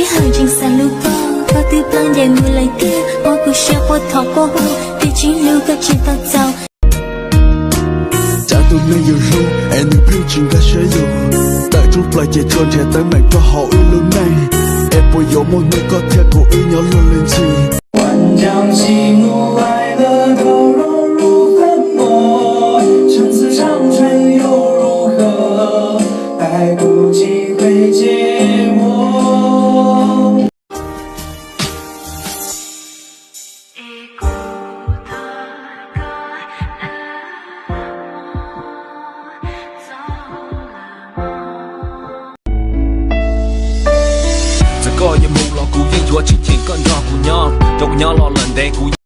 Sij hawm tseem xav hlub koj, koj twb ploj ntais mus lawm tiag, muab kuv siab quaj thov quaj hu, twb tsis hlub koj tsis tau txaus. Tsam tus neeg yus hlub es nws pheej tsis nkag siab yus, tawm rooj plaws ces tsuas nrhiav teeb meem rau hauv wb lub neej, es puas yuav muaj hnub koj thiab kuv wb nyob luag li ntxhi. Txawm koj yuav mus los kuv yeej yuav tsis cheem koj nrog kuv nyob, rau kuv nyob los lawm ntev kuv